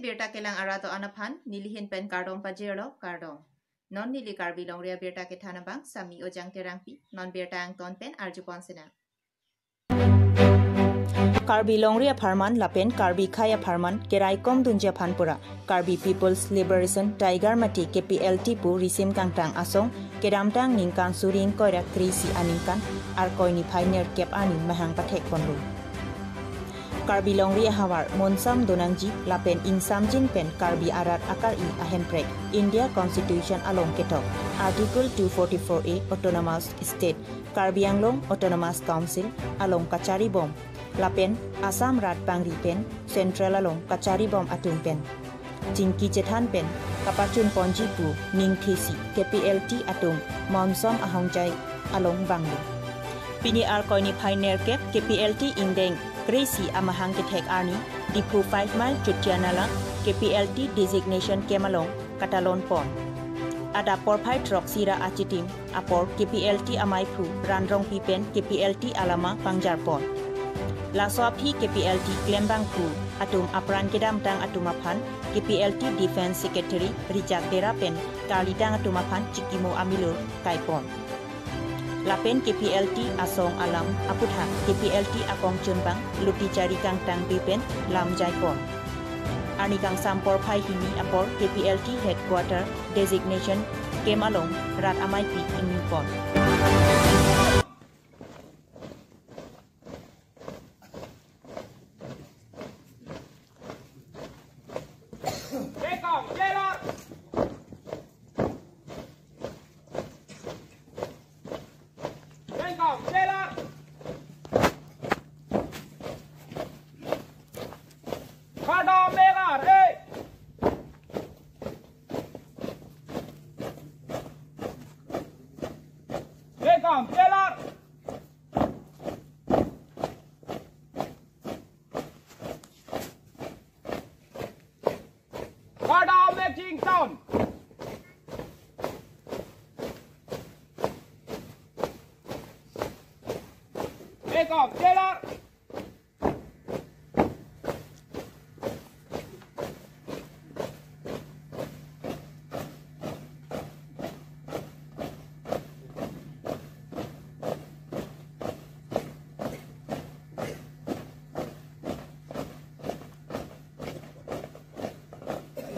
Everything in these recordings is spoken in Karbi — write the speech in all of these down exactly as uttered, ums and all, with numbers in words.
Birta kelang arat do-an aphan nelihin pen kardom pajirlo, kardom. Non neli Karbi Longri Abirta kethan abang Sami Ojang Terangpi, non birta angton pen arjupon sena. Karbi Longri apharman lapen Karbi Khai apharman keraikom dunji aphan pura Karbi People's Liberation Tiger mate K P L T pu risim kangtang asong kedamtang ningkan suri ingkoi ra kre-isi aningkan Arkoi niphai nerkep arni mahang pathek ponlo. Karbi Longri ahavar monsam donangji lapen ingsamjin pen Karbi arat akari ahemprek India Constitution along ketok Article two forty-four A Autonomous State, Karbi Anglong Autonomous Council along kacharibom lapen Assam rat bangri pen Central along kacharibom atum pen chingki chethan pen kapachun ponji pu ningthesi K P L T atum monsam ahongjai along vanglo. Pini Arkoi niphai nerkep K P L T ingdeng kre-isi amahang kethek arni Diphu five mile Chutia Nala K P L T designation camp along katalon pon. Adap porphai throksi ra achitim apor K P L T amaiphu Ran Rongpi pen K P L T alama pangjar pon. Laso aphi K P L T klembangphu atum apran kedamtang atum aphan K P L T Defense Secretary Richard Tera pen karlitang atum aphan chikimo amilur kaipon. Lapen K P L T asong alam aputhak K P L T akongchunbang Luti Chari Kangtangpi pen lam jaipon. Arni kangsam porphai hini apor K P L T headquarter designation camp along rat amaipi ingpon. Welcome, Taylor! Welcome, Taylor! Khada Mela, hey! Welcome, Taylor! Khada making sound. Welcome, Taylor.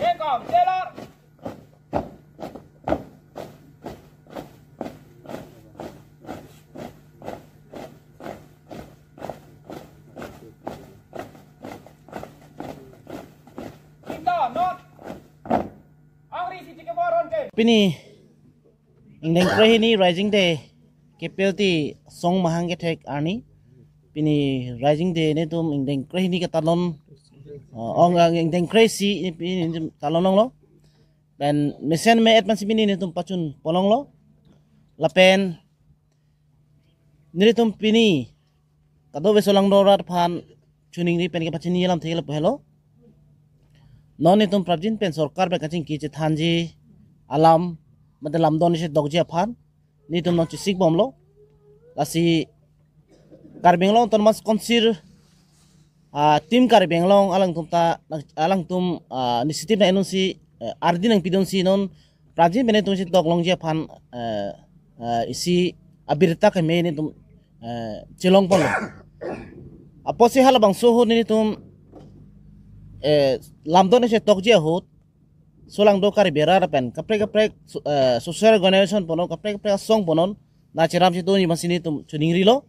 Welcome, Taylor. Pini ingdeng kre-hini Raising Day K P L T asong mahang kethek arni. Pini Raising Day netum ingdeng kre-hini katalon, uh, ong, uh, ingdeng kre-isi pini netum talon longlo. Pen mesen me-et pensi pini netum pachun pon longlo. Lapen netum pini kadokave solangdo arat aphan choningri pen kepachini alam thek lapu helo. Non netum prapjin pen sorkar pen kachingki chethanji alam mate lamdon isi dokji aphan netum non chesik bomlo. Lasi Karbi Anglong Autonomous Council, ah, Team Karbi Anglong alangtum ta, alangtum, ah, initiative nangdunsi, eh, ardi nangpidunsi non prapjin pen netum si doklongji aphan, eh, eh, isi abirta keme netum, eh, chelong ponlo. Apotsi halabangso ahut netum, eh, lamdon isi tokji ahut solangdo Karbi arat pen kaprek kaprek so-, eh, social organization punon, kaprek kaprek asong punon nangcheram chetongji masi netum choningrilo.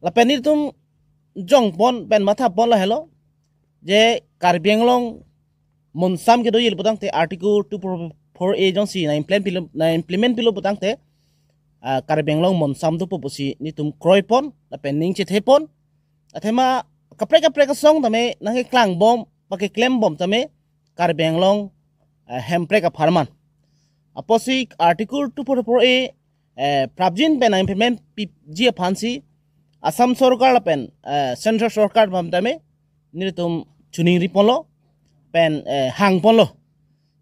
Lapen netum jongpon pen matha pon lahelo je Karbi Anglong monsam kedoji putangte Article two four four A jongsi nang-implement pilo, nang-implement pilo putangte, ah, Karbi Anglong monsam dopo pusi netum kroipon lapen ning chethepon. Athema kaprek kaprek asong tame nangkeklangbom, pakeklembom tame Karbi Anglong, eh, hemprek apharman. Apotsi Article two four four A, eh, prapjin pen nang-implement piji aphansi Assam sorkar lapen, eh, Central sorkar bam tame netum choningri ponlo pen, eh, hang ponlo.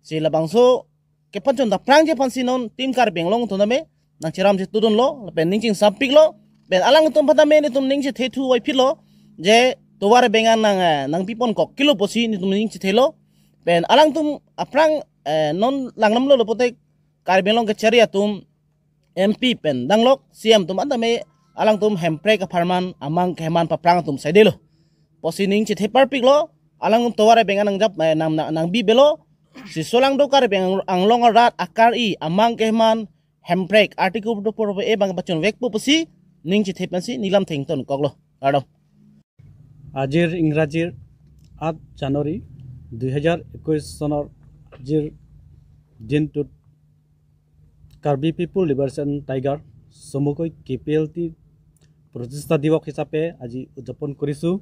Si labangso kepachun ta prangji aphansi non Team Karbi Anglong atum tame nangcheram chetudunlo lapen ning chingsampiklo. Pen alangtum aphan tame netum ning chethethu vaipitlo je tovar bengan nang, eh, nangpipon kok kilo pusi netum ning chethelo. Pen alangtum aphrang eh, non langdamlo laputek Karbi Anglong kachari atum M P pen danglok C M atum anta me alangtum hemprek apharman amang keheman paprang atum saidelo. Pusi ning chethepar piklo, alangtum tovar abeng nangjap eh, nang nang nangbi belo. Siso lang do Karbi Ang- Anglong arat akar-i amang keheman hemprek article do por e bang pachun vekpo pusi ning chethe pensi nelam thengton koklo. Kardom. আজিৰ ইংৰাজীৰ আঠ জানুৱাৰী দুহেজাৰ একৈছ চনৰ আজিৰ দিনটোত কাৰ্বি পিপুল liberation tiger চমুকৈ K P L টিৰ প্ৰতিষ্ঠা দিৱস হিচাপে আজি উদযাপন কৰিছোঁ।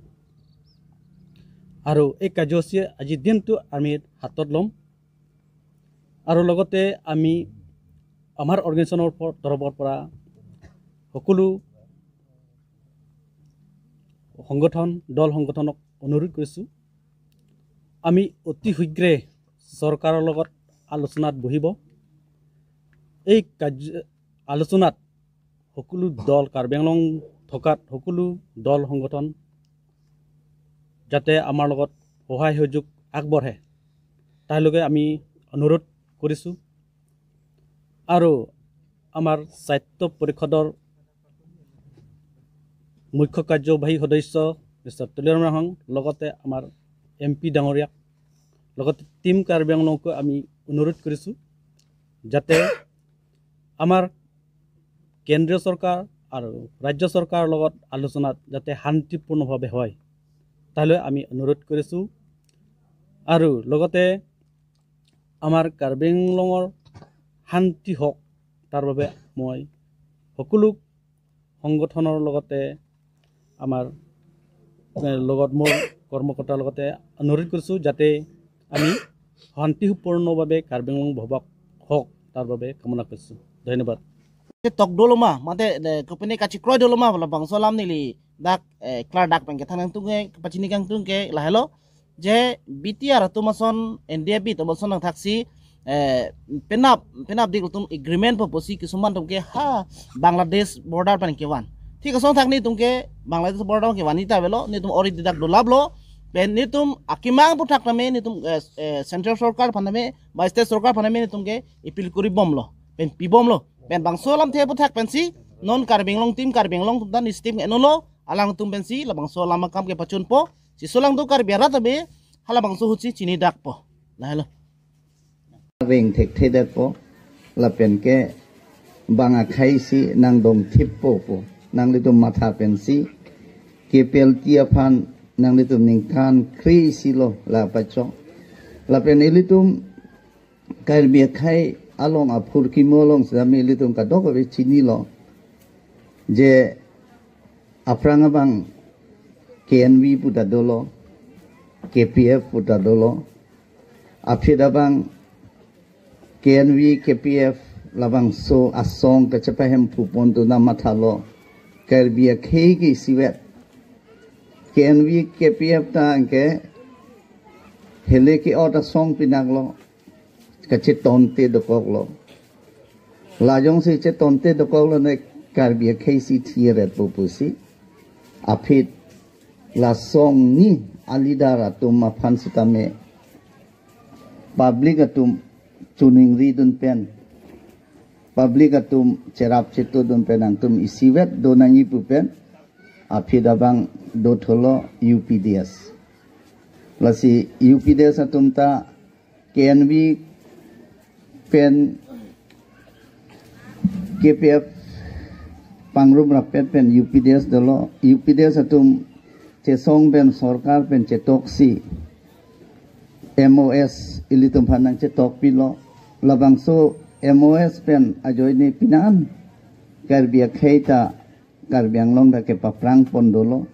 আৰু এই কাৰ্যসূচীয়ে আজিৰ দিনটো আমি হাতত ল'ম। আৰু লগতে আমি আমাৰ অৰ্গেনাইজেশ্যনৰ প- তৰফৰ পৰা সকলো সংগঠন, দল সংগঠনক অনুৰোধ কৰিছোঁ, আমি অতি শীঘ্ৰে চৰকাৰৰ লগত আলোচনাত বহিব। এই কাৰ্য আলোচনাত সকলো দল, কাৰ্বি আংলং থকাত সকলো দল সংগঠন যাতে আমাৰ লগত সহায় সহযোগ আগবঢ়ায়, তালৈকে আমি অনুৰোধ কৰিছোঁ। আৰু আমাৰ স্বায়ত্ত পৰিষদৰ মুখ্য কাৰ্যবাহী সদস্য মিষ্টাৰ তুলিৰাম ৰংহাং, লগতে আমাৰ এম পি ডাঙৰীয়াক, লগতে টিম কাৰ্বি আংলংকো আমি অনুৰোধ কৰিছোঁ যাতে আমাৰ কেন্দ্ৰীয় চৰকাৰ আৰু ৰাজ্য চৰকাৰৰ লগত আলোচনাত যাতে শান্তিপূৰ্ণভাৱে হয়, তালৈ আমি অনুৰোধ কৰিছোঁ। আৰু লগতে আমাৰ কাৰ্বি আংলঙৰ শান্তি হওক, তাৰ বাবে মই সকলো সংগঠনৰ লগতে আমাৰ এ, লগত মোৰ কৰ্মকৰ্তাৰ লগতে অনুৰোধ কৰিছোঁ যাতে আমি শান্তিপূৰ্ণভাৱে কাৰ্বি আংলং ভৱক হওক, তাৰ বাবে কামনা কৰিছোঁ। ধন্যবাদ। Tok dolo ma, mate eh, kopine kachikroi dolo ma, labangso alam neli dak eh, klardak pen kethan nangtung ke, pachini kangtung ke lahelo. Je B T R atum ason, N D F B atum ason nangthaksi eh, penap penap dik atum agreement po pusi kisuman atum ke ha Bangladesh border pen kevan. Thik asong thak netum ke Bangladesh border kevan ita avelo, netum ori didak dolaplo. Pen netum akemang aputhak tame netum eh, eh, central sorkar aphan tame ba state sorkar aphan tame netum ke appeal kori bomlo, pen pi bomlo. Pen bangso alamthe aputhak pensi non Karbi Anglong, team Karbi Anglong atum ta ne stem enolo, alangtum pensi labangso alam akam kepachunpo. Siso lang do Karbi arat abe halabangso ahutsi chinidak po. Lahelo. Veng thekthedetpo, lapen ke bang akhei si nangdong thippo pu nanglitum matha pensi K P L T aphan nanglitum ningkan kre isi lo la pachok. Lapen ilitum Karbi akhei along aphurkimo along sitame ilitum kadokave chinilo. Je aphrang abang K N V pu ta dolo, K P F pu ta dolo. Aphi abang K N V, K P F labangso asong kachepahemphu pon tu namathalo. Karbi akhei ke isivet. K N V, K P F ta anke hele ke-ot asong pinaklo. Kachetonte dokoklo. Lajongsi chetonte dokoklo ne Karbi akhei si thiret pupusi. Aphi la asong ni a-leader atum aphan sitame public atum choningri dun pen, public atum cherap chetu dun pen nangtum isivet do nangji pu pen aphi abang do tholo U P D S. Lasi U P D S atum ta K N V pen K P F pangrum rapet pen U P D S dolo, U P D S atum chesong pen sorkar pen chetoksi M O S ilitum aphan nangchetokpilo. Labangso M O S pen ajoine pinan Karbi akhei ta Karbi Anglong ta kepaphrang pon dolo.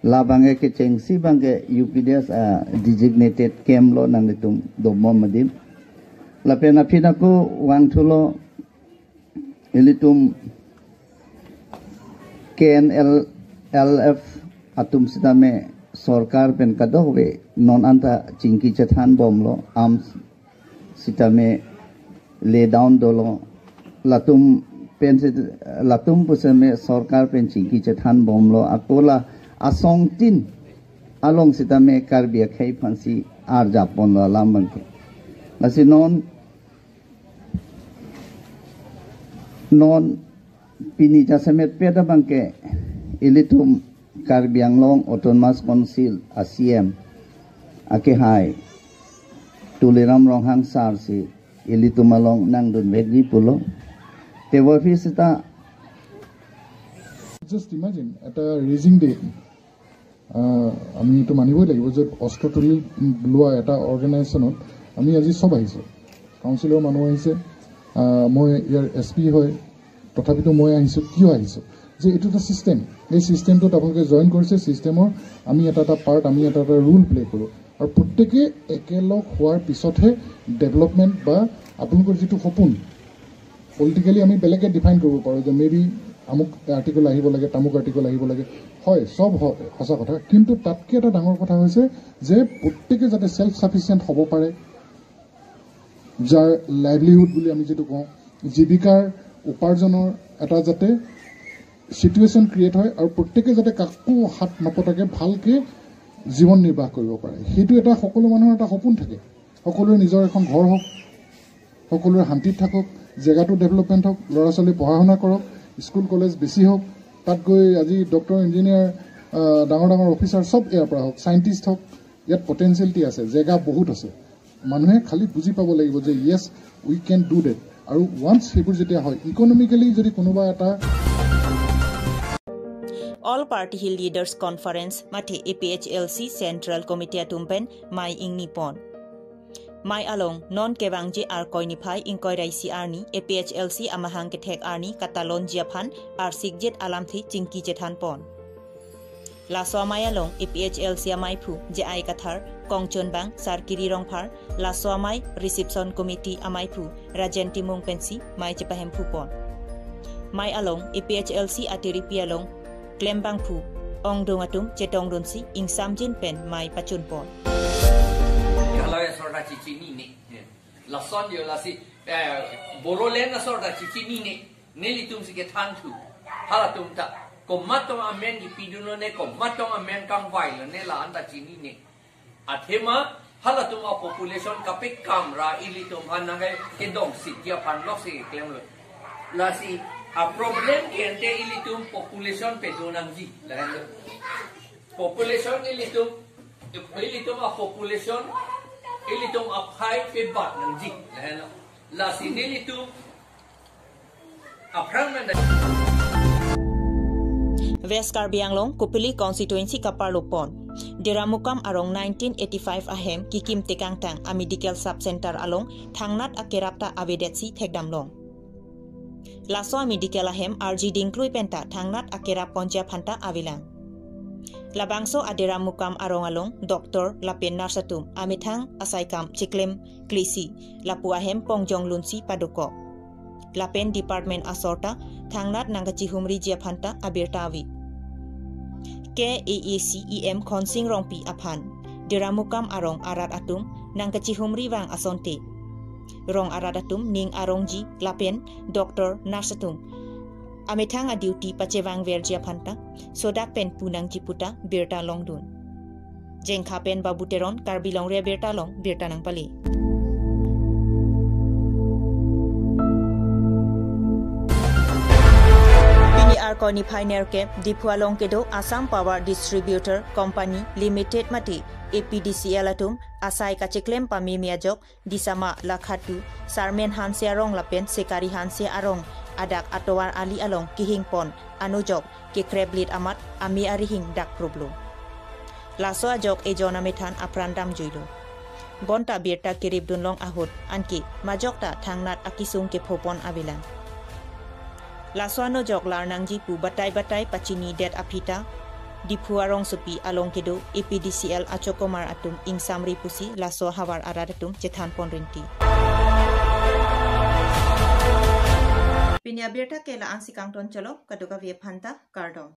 Labang ke kechengsi abang ke U P D S a designated camp lo nanglitum dobom adim. Lapen aphi ako vangthulo ilitum K N L F atum sitame sorkar pen kadokave non anta chingki chethan bomlo, arms sitame lay down dolo. Latum pen sit-, latum pusitame sorkar pen chingki chethan bomlo. Ako la asong tin along sitame Karbi akhei aphansi arjap ponlo alam abangke. Lasi non, non pini jasemet peda abangke ilitum Karbi Anglong Autonomous Council a C M akehai Tuliram Ronghang sir si ilitum along nangdunvekji pulo. Te aphi seta Just imagine, এটা raging day. আহ, আমি এইটো মানিবই লাগিব যে অস্ত্ৰ তুলি লোৱা এটা অৰ্গেনাইজেশ্যনত আমি আজি চব আহিছোঁ। কাউন্সিলৰ মানুহ আহিছে, আহ, মই ইয়াৰ এছ পি হয়, তথাপিতো মই আহিছোঁ। কিয় আহিছোঁ? যে এইটো এটা ছিষ্টেম। এই ছিষ্টেমটোত আপোনালোকে জইন কৰিছে, ছিষ্টেমৰ আমি এটা এটা পাৰ্ট, আমি এটা এটা ৰোল প্লে কৰোঁ। আৰু প্ৰত্যেকে একেলগ হোৱাৰ পিছতহে ডেভেলপমেণ্ট বা আপোনালোকৰ যিটো সপোন, পলিটিকেলি আমি বেলেগে ডিফাইন কৰিব পাৰোঁ যে মে বি আমুক আৰ্টিকল আহিব লাগে, তামুক আৰ্টিকল আহিব লাগে। হয়, চব হয়, সঁচা কথা। কিন্তু তাতকৈ এটা ডাঙৰ কথা হৈছে যে প্ৰত্যেকে যাতে ছেল্ফ ছাফিচিয়েণ্ট হ'ব পাৰে, যাৰ লাইভলিহুড বুলি আমি যিটো কওঁ, জীৱিকাৰ উপাৰ্জনৰ এটা যাতে চিটুৱেশ্যন ক্ৰিয়েট হয় আৰু প্ৰত্যেকে যাতে কাকো হাত নপতাকে ভালকৈ জীৱন নিৰ্বাহ কৰিব পাৰে। সেইটো এটা সকলো মানুহৰ এটা সপোন থাকে, সকলোৰে নিজৰ এখন ঘৰ হওক, সকলোৰে শান্তিত থাকক, জেগাটো ডেভেলপমেণ্ট হওক, ল'ৰা ছোৱালী পঢ়া শুনা কৰক, স্কুল কলেজ বেছি হওক, তাত গৈ আজি ডক্টৰ, ইঞ্জিনিয়াৰ, আহ, ডাঙৰ ডাঙৰ অফিচাৰ চব ইয়াৰ পৰা হওক, চাইণ্টিষ্ট হওক, ইয়াত পটেনচিয়েলিটি আছে, জেগা বহুত আছে। মানুহে খালি বুজি পাব লাগিব যে yes, we can do that। আৰু ৱান্স সেইবোৰ যেতিয়া হয়, ইকনমিকেলি যদি কোনোবা এটা All Party Hill Leaders Conference mate A P H L C Central Committee atum pen mei ingni pon. Mei along non kevangji Arkoi niphai ingkoi ra isi arni A P H L C amahang kethek arni katalonji aphan arsikjet alamthe chingki chethan pon. Laso amei along A P H L C ameiphu J I Kathar, Kongchunbang Sarkiri Rongphar, laso amei Reception Committee ameiphu Rajen Timung pensi mei chepahemphu pon. Mei along A P H L C atiripi along klembangphu ongdung atum chetongdunsi ingsamjin pen mei pachun pon. Kalau ya sorda cici nini. Lason yo lasi, eh, Bodoland na sorda cici nini. Nelitum si kethan thu. Halatum ta komat tong amen kipidun lone, komat tong amen kangvai lone, la-an ta chinine. Athema halatum a population kapekam ra ilitum aphan nangkai kedongsit ji aphan lok si klemlo. Lasi a problem ke ante ilitum population pedo nangji. Lahenlo. Population ilitum, ilitum a population, ilitum aphai pebat nangji. Lahenlo. Lasi nelitum aphrang nang. West Karbi Anglong, Kopili constituency kaparlo pon. Deramukam arong nineteen eighty-five ahem kikim tekangtang a medical sub center along thangnat akerap ta avedetsi thekdamlong. Laso a medical ahem arji dingklui penta thangnat akerap ponji aphan ta avelang. Labangso a Deramukam arong along doctor lapen nurse atum amethang asaikam chiklem klisi lapu ahem pongjong lunsi padokok. Lapen department asor ta thangnat nangkachihumriji aphan ta abirta ave. K A A C E M Khonsing Rongpi aphan Deramukam arong arat atum nangkachihumri vang asonte rong arat atum ning arongji lapen doctor, nurse atum amethang a duty pachevangverji aphan ta sodak pen pu nangji puta birta longdun. Jengkha pen Babu Teron, Karbi Longri Abirta along birta nangpale. Pini Arkoi niphai nerkep Diphu along kedo Assam Power Distributor Company Limited mate A P D C L atum asai kachiklem pameme ajok Disama Lakhatu, Sarmen Hanse arong lapen Sekari Hanse arong adak atovar ali along kehingpon anujok kekreblit amat ame arihing dak kruplo. Laso ajok ejon amethan apran damjuilo. Bonta birta keripdunlong ahut anke majok ta thangnat akisung kephopon avelang. Laso anujok lar nangji pu batai batai pachinidet aphi ta Diphu arongsopi along kedo A P D C L achokomar atum ingsamri pusi laso havar arat atum chethanpon rinti. Pini abirta ke la-ansi kangton cholo, kadokave aphanta kardom.